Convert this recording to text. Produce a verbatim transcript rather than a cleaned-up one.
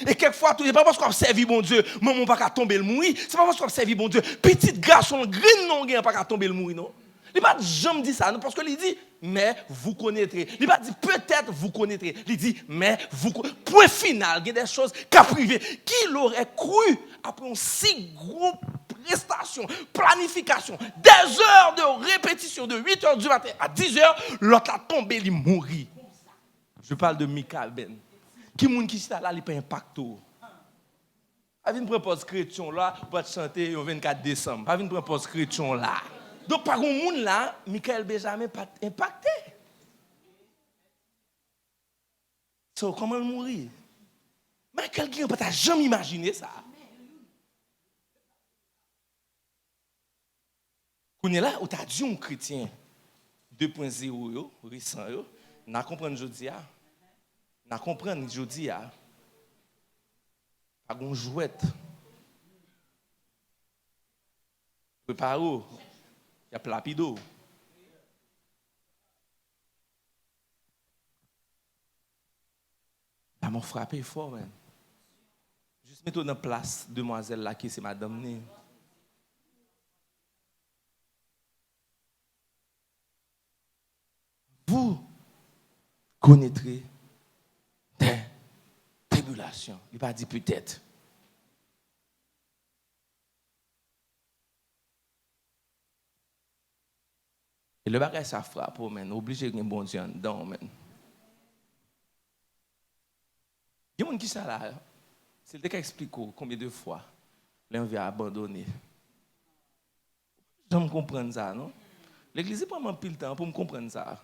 E kèk fwa tou, se pa paske w ap sèvi Bondye, manman w pa ka tonbe l mouri. Se pa paske w ap sèvi Bondye, pitit gason l, grenn nan w gen an pa ka tonbe l mouri, non. Li pa t janm di sa, non, paske li di, mais vous connaîtrez. Li pa di, peut-être vous connaîtrez. Li di, mais vous co-, pwen final, gen de choz k ap rive. Qui l'aurait cru, après yon si gwo prestasyon, planifikasyon, des heures de répétition de huit heures du matin à dix heures, lòt la tonbe, li mouri. Je parle de Mika Ben. Ki moun ki chita la, li pa enpakte w? Pa vin pran pòz kretyon la, ou pa t chante yon vennkat desanm. Pa vin pran pòz kretyon la. Donk, pa gen moun la, Michael Benjamin pa t enpakte. So, kòman l mouri? Michael Guérin pa ta janm imajine sa. Kounye la, ou ta di yon kretyen de pwen zewo yo, resan yo, n a konprann jodi a. N a konprann jodi a. Pa gon jwèt. Prepare w. Y ap lapide w. Lamò frape fò, man. Jis mete w nan plas demwazèl la ki se madanm ni. Vous connaîtrez des tribulations. Li pa di peut-être. E lè bagay sa frape w, man, ou oblije gen Bondye anndan w, man. Gen moun ki sa la, si l te ka eksplike w konbyen de fwa li anvi abandone. Janm konprann sa, non. Legliz li pran m anpil tan pou m konprann sa.